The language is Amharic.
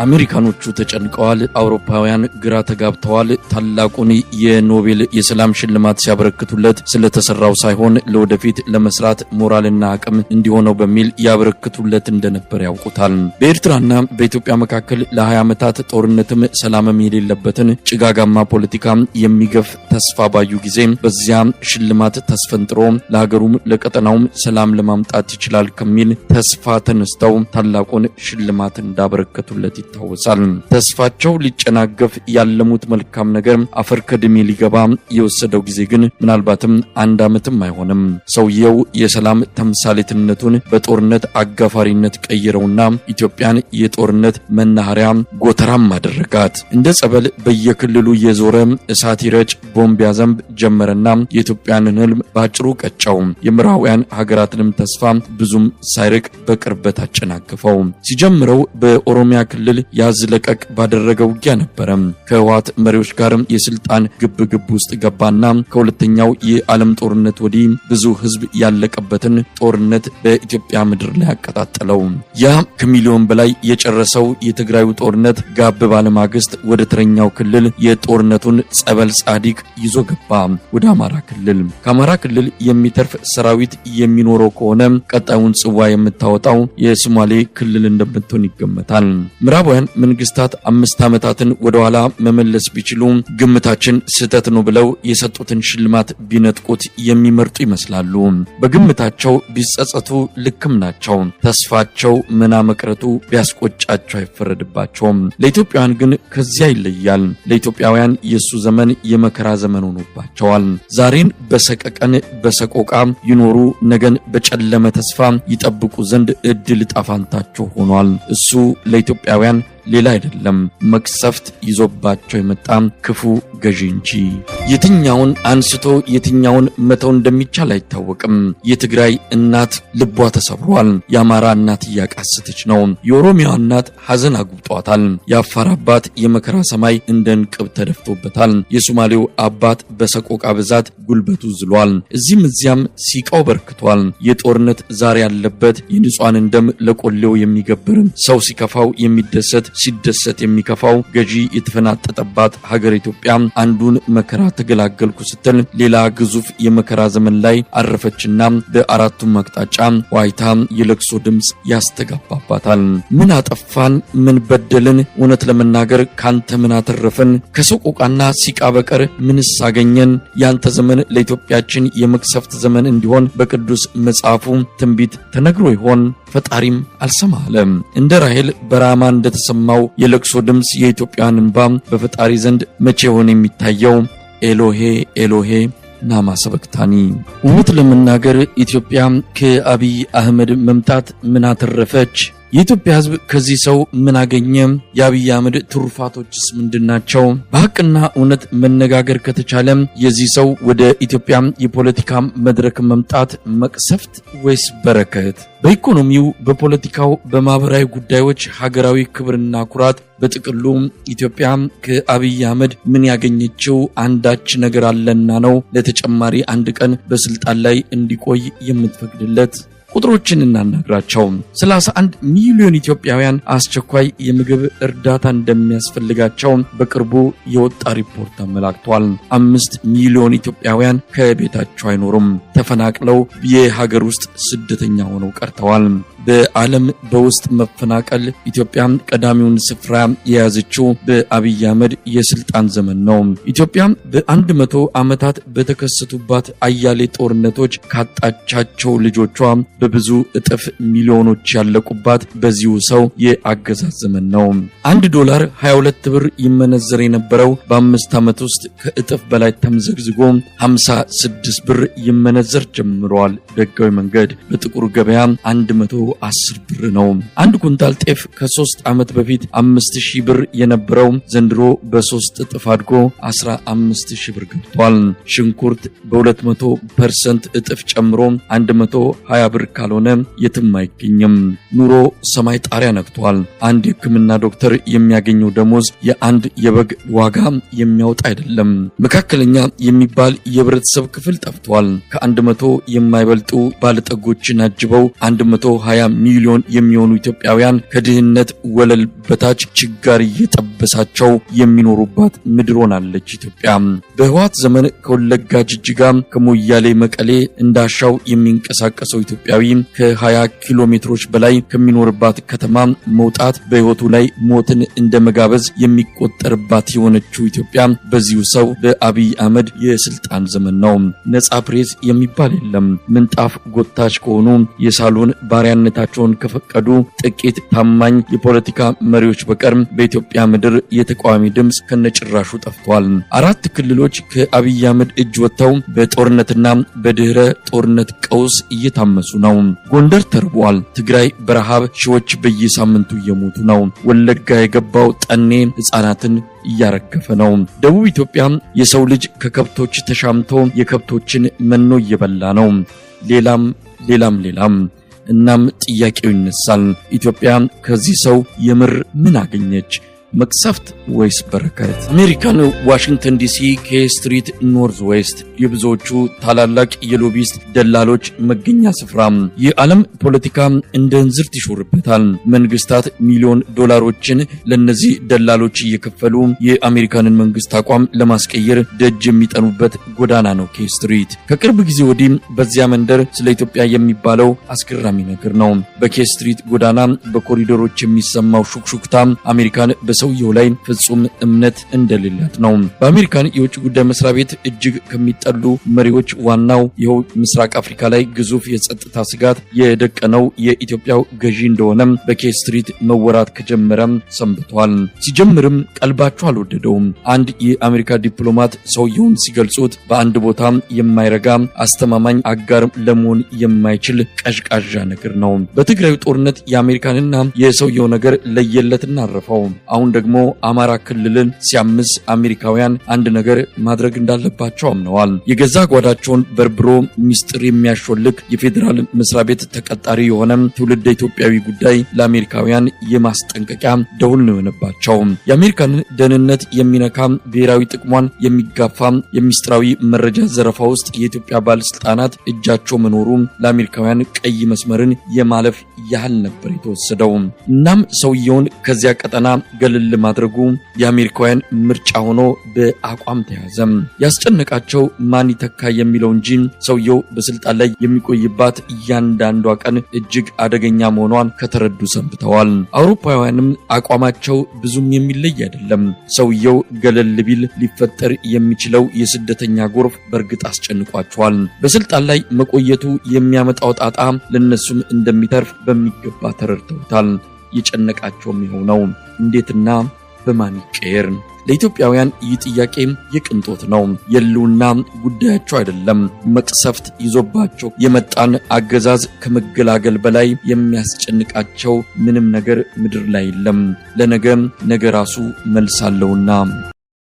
አሜሪካኖቹ ተጨንቀዋል። አውሮፓውያን ግራ ተጋብተዋል። ታላቁን የኖቤል የሰላም ሽልማት ሲያበረክቱለት ስለተሰራው ሳይሆን ለወደፊት ለመስራት ሞራልና አቅም እንዲሆነው በሚል ያበረክቱለት እንደነበር ያውቁታል። በኤርትራና በኢትዮጵያ መካከል ለ20 ዓመታት ጦርነትም ሰላምም የሌለበትን ጭጋጋማ ፖለቲካ የሚገፍ ተስፋ ባዩ ጊዜ በዚያ ሽልማት ተስፈንጥሮ ለሀገሩም ለቀጠናውም ሰላም ለማምጣት ይችላል ከሚል ተስፋ ተነስተው ታላቁን ሽልማት እንዳበረከቱለት ይታወሳል። ተስፋቸው ሊጨናገፍ ያለሙት መልካም ነገር አፈር ከድሜ ሊገባ የወሰደው ጊዜ ግን ምናልባትም አንድ ዓመትም አይሆንም። ሰውየው የሰላም ተምሳሌትነቱን በጦርነት አጋፋሪነት ቀይረውና ኢትዮጵያን የጦርነት መናኸሪያ ጎተራም አደረጋት። እንደ ጸበል በየክልሉ እየዞረ እሳት ይረጭ ቦምብ ያዘንብ ጀመረና የኢትዮጵያንን ህልም በአጭሩ ቀጨው። የምዕራባውያን ሀገራትንም ተስፋ ብዙም ሳይርቅ በቅርበት አጨናገፈው። ሲጀምረው በኦሮሚያ ክልል ያዝ ለቀቅ ባደረገው ውጊያ ነበረ። ከህወሓት መሪዎች ጋር የስልጣን ግብግብ ውስጥ ገባና ከሁለተኛው የዓለም ጦርነት ወዲህ ብዙ ህዝብ ያለቀበትን ጦርነት በኢትዮጵያ ምድር ላይ አቀጣጠለው። ያ ከሚሊዮን በላይ የጨረሰው የትግራዩ ጦርነት ጋብ ባለማግስት ወደ ተረኛው ክልል የጦርነቱን ጸበል ጻዲቅ ይዞ ገባ፣ ወደ አማራ ክልል። ከአማራ ክልል የሚተርፍ ሰራዊት የሚኖረው ከሆነ ቀጣዩን ጽዋ የምታወጣው የሶማሌ ክልል እንደምትሆን ይገመታል። ምዕራባውያን መንግስታት 5 ዓመታትን ወደኋላ መመለስ ቢችሉ ግምታችን ስህተት ነው ብለው የሰጡትን ሽልማት ቢነጥቁት የሚመርጡ ይመስላሉ። በግምታቸው ቢጸጸቱ ልክም ናቸው። ተስፋቸው መና መቅረቱ ቢያስቆጫቸው አይፈረድባቸውም። ለኢትዮጵያውያን ግን ከዚያ ይለያል። ለኢትዮጵያውያን የሱ ዘመን የመከራ ዘመን ሆኖባቸዋል። ዛሬን በሰቀቀን በሰቆቃ ይኖሩ ነገን በጨለመ ተስፋ ይጠብቁ ዘንድ እድል ጣፋንታቸው ሆኗል። እሱ ለኢትዮጵያውያን ሌላ አይደለም፣ መቅሰፍት ይዞባቸው የመጣ ክፉ ገዢ እንጂ። የትኛውን አንስቶ የትኛውን መተው እንደሚቻል አይታወቅም። የትግራይ እናት ልቧ ተሰብሯል። የአማራ እናት እያቃሰተች ነው። የኦሮሚያ እናት ሐዘን አጉብጧታል። የአፋር አባት የመከራ ሰማይ እንደ እንቅብ ተደፍቶበታል። የሶማሌው አባት በሰቆቃ ብዛት ጉልበቱ ዝሏል። እዚህም እዚያም ሲቃው በርክቷል። የጦርነት ዛር ያለበት የንጹሐንን ደም ለቆሌው የሚገብር ሰው ሲከፋው የሚደሰት ሲደሰት የሚከፋው ገዢ የተፈናጠጠባት ሀገር ኢትዮጵያ አንዱን መከራ ተገላገልኩ ስትል ሌላ ግዙፍ የመከራ ዘመን ላይ አረፈችና በአራቱም አቅጣጫ ዋይታ የለቅሶ ድምፅ ያስተጋባባታል። ምን አጠፋን? ምን በደልን? እውነት ለመናገር ካንተ ምን አተረፍን? ከሰቆቃና ሲቃ በቀር ምንስ አገኘን? ያንተ ዘመን ለኢትዮጵያችን የመቅሰፍት ዘመን እንዲሆን በቅዱስ መጽሐፉ ትንቢት ተነግሮ ይሆን? ፈጣሪም አልሰማ አለ። እንደ ራሔል በራማ እንደተሰማው የለቅሶ ድምፅ የኢትዮጵያን እንባ በፈጣሪ ዘንድ መቼ ሆነ የሚታየው? ኤሎሄ ኤሎሄ ላማ ሰበቅታኒ። እውነት ለመናገር ኢትዮጵያ ከአብይ አህመድ መምጣት ምን አተረፈች? የኢትዮጵያ ሕዝብ ከዚህ ሰው ምን አገኘ? የአብይ አህመድ ትሩፋቶችስ ምንድናቸው? በሐቅና እውነት መነጋገር ከተቻለ የዚህ ሰው ወደ ኢትዮጵያ የፖለቲካ መድረክ መምጣት መቅሰፍት ወይስ በረከት? በኢኮኖሚው፣ በፖለቲካው፣ በማህበራዊ ጉዳዮች ሀገራዊ ክብርና ኩራት፣ በጥቅሉ ኢትዮጵያ ከአብይ አህመድ ምን ያገኘችው አንዳች ነገር አለና ነው ለተጨማሪ አንድ ቀን በስልጣን ላይ እንዲቆይ የምትፈቅድለት? ቁጥሮችን እናናግራቸው። 31 ሚሊዮን ኢትዮጵያውያን አስቸኳይ የምግብ እርዳታ እንደሚያስፈልጋቸው በቅርቡ የወጣ ሪፖርት አመላክቷል። 5 ሚሊዮን ኢትዮጵያውያን ከቤታቸው አይኖሩም፣ ተፈናቅለው የሀገር ውስጥ ስደተኛ ሆነው ቀርተዋል። በዓለም በውስጥ መፈናቀል ኢትዮጵያ ቀዳሚውን ስፍራ የያዘችው በአብይ አህመድ የስልጣን ዘመን ነው። ኢትዮጵያ በ100 ዓመታት በተከሰቱባት አያሌ ጦርነቶች ካጣቻቸው ልጆቿ በብዙ እጥፍ ሚሊዮኖች ያለቁባት በዚሁ ሰው የአገዛዝ ዘመን ነው። $1 22 ብር ይመነዘር የነበረው በ5 ዓመት ውስጥ ከእጥፍ በላይ ተምዘግዝጎ 56 ብር ይመነዘር ጀምሯል። በሕጋዊ መንገድ በጥቁር ገበያ 110 ብር ነው። አንድ ኩንታል ጤፍ ከ3 ዓመት በፊት 5000 ብር የነበረው ዘንድሮ በ3 እጥፍ አድጎ 15000 ብር ገብቷል። ሽንኩርት በ200% እጥፍ ጨምሮ 120 ብር ካልሆነ የትም አይገኝም። ኑሮ ሰማይ ጣሪያ ነክቷል። አንድ የሕክምና ዶክተር የሚያገኘው ደሞዝ የአንድ የበግ ዋጋ የሚያወጣ አይደለም። መካከለኛ የሚባል የህብረተሰብ ክፍል ጠፍቷል። ከ100 የማይበልጡ የሚበልጡ ባለጠጎችን አጅበው 120 ሚሊዮን የሚሆኑ ኢትዮጵያውያን ከድህነት ወለል በታች ችጋር እየጠበሳቸው የሚኖሩባት ምድር ሆናለች ኢትዮጵያ። በህወሓት ዘመን ከወለጋ ጅጅጋ፣ ከሞያሌ መቀሌ እንዳሻው የሚንቀሳቀሰው ኢትዮጵያዊ ከ20 ኪሎ ሜትሮች በላይ ከሚኖርባት ከተማ መውጣት በህይወቱ ላይ ሞትን እንደ መጋበዝ የሚቆጠርባት የሆነችው ኢትዮጵያ በዚሁ ሰው በአብይ አህመድ የስልጣን ዘመን ነው። ነጻ ፕሬስ የሚባል የለም። ምንጣፍ ጎታች ከሆኑ፣ የሳሎን ባሪያነታቸውን ከፈቀዱ ጥቂት ታማኝ የፖለቲካ መሪዎች በቀር በኢትዮጵያ ምድር የተቃዋሚ ድምፅ ከነጭራሹ ጠፍቷል። አራት ክልሎች ከአብይ አህመድ እጅ ወጥተው በጦርነትና በድህረ ጦርነት ቀውስ እየታመሱ ነው። ጎንደር ተርቧል። ትግራይ በረሃብ ሺዎች በየሳምንቱ እየሞቱ ነው። ወለጋ የገባው ጠኔ ሕፃናትን እያረገፈ ነው። ደቡብ ኢትዮጵያ የሰው ልጅ ከከብቶች ተሻምቶ የከብቶችን መኖ እየበላ ነው። ሌላም ሌላም ሌላም። እናም ጥያቄው ይነሳል። ኢትዮጵያ ከዚህ ሰው የምር ምን አገኘች? መቅሰፍት ወይስ በረከት? አሜሪካን ዋሽንግተን ዲሲ K Street Northwest የብዙዎቹ ታላላቅ የ lobbyist ደላሎች መገኛ ስፍራ። የዓለም ፖለቲካ እንደ እንዝርት ይሾርበታል። መንግስታት ሚሊዮን ዶላሮችን ለነዚህ ደላሎች እየከፈሉ የአሜሪካንን መንግስት አቋም ለማስቀየር ደጅ የሚጠኑበት ጎዳና ነው K Street። ከቅርብ ጊዜ ወዲህ በዚያ መንደር ስለ ኢትዮጵያ የሚባለው አስገራሚ ነገር ነው። በ K Street ጎዳና በኮሪደሮች የሚሰማው ሹክሹክታ አሜሪካን በሰውየው ላይ ፍጹም እምነት እንደሌላት ነው። በአሜሪካን የውጭ ጉዳይ መስሪያ ቤት እጅግ ከሚጠሉ መሪዎች ዋናው ይኸው ምስራቅ አፍሪካ ላይ ግዙፍ የጸጥታ ስጋት የደቀነው የኢትዮጵያው ገዢ እንደሆነ በ K Street መወራት ከጀመረም ሰንብቷል። ሲጀምርም ቀልባቸው አልወደደውም። አንድ የአሜሪካ ዲፕሎማት ሰውየውን ሲገልጹት በአንድ ቦታ የማይረጋ፣ አስተማማኝ አጋር ለመሆን የማይችል ቀዥቃዣ ነገር ነው። በትግራዩ ጦርነት የአሜሪካንና የሰውየው ነገር ለየለትና አረፈው። አሁን ደግሞ አማራ ክልልን ሲያምስ አሜሪካውያን አንድ ነገር ማድረግ እንዳለባቸው አምነዋል። የገዛ ጓዳቸውን በርብሮ ሚስጥር የሚያሾልክ የፌዴራል መስሪያ ቤት ተቀጣሪ የሆነ ትውልደ ኢትዮጵያዊ ጉዳይ ለአሜሪካውያን የማስጠንቀቂያ ደውል ነው የሆነባቸው። የአሜሪካንን ደህንነት የሚነካ፣ ብሔራዊ ጥቅሟን የሚጋፋ የሚስጥራዊ መረጃ ዘረፋ ውስጥ የኢትዮጵያ ባለስልጣናት እጃቸው መኖሩ ለአሜሪካውያን ቀይ መስመርን የማለፍ ያህል ነበር የተወሰደው። እናም ሰውየውን ከዚያ ቀጠና ገለል ማድረጉ የአሜሪካውያን ምርጫ ሆኖ በአቋም ተያዘ። ያስጨነቃቸው ማን ይተካ የሚለው እንጂ ሰውየው በስልጣን ላይ የሚቆይባት እያንዳንዷ ቀን እጅግ አደገኛ መሆኗን ከተረዱ ሰንብተዋል። አውሮፓውያንም አቋማቸው ብዙም የሚለይ አይደለም። ሰውየው ገለል ቢል ሊፈጠር የሚችለው የስደተኛ ጎርፍ በእርግጥ አስጨንቋቸዋል። በስልጣን ላይ መቆየቱ የሚያመጣው ጣጣ ለነሱም እንደሚተርፍ በሚገባ ተረድተውታል። የጨነቃቸውም ይኸው ነው። እንዴትና በማን ይቀየር? ለኢትዮጵያውያን ይህ ጥያቄ የቅንጦት ነው። የህልውና ጉዳያቸው አይደለም። መቅሰፍት ይዞባቸው የመጣን አገዛዝ ከመገላገል በላይ የሚያስጨንቃቸው ምንም ነገር ምድር ላይ የለም። ለነገ ነገ ራሱ መልስ አለውና።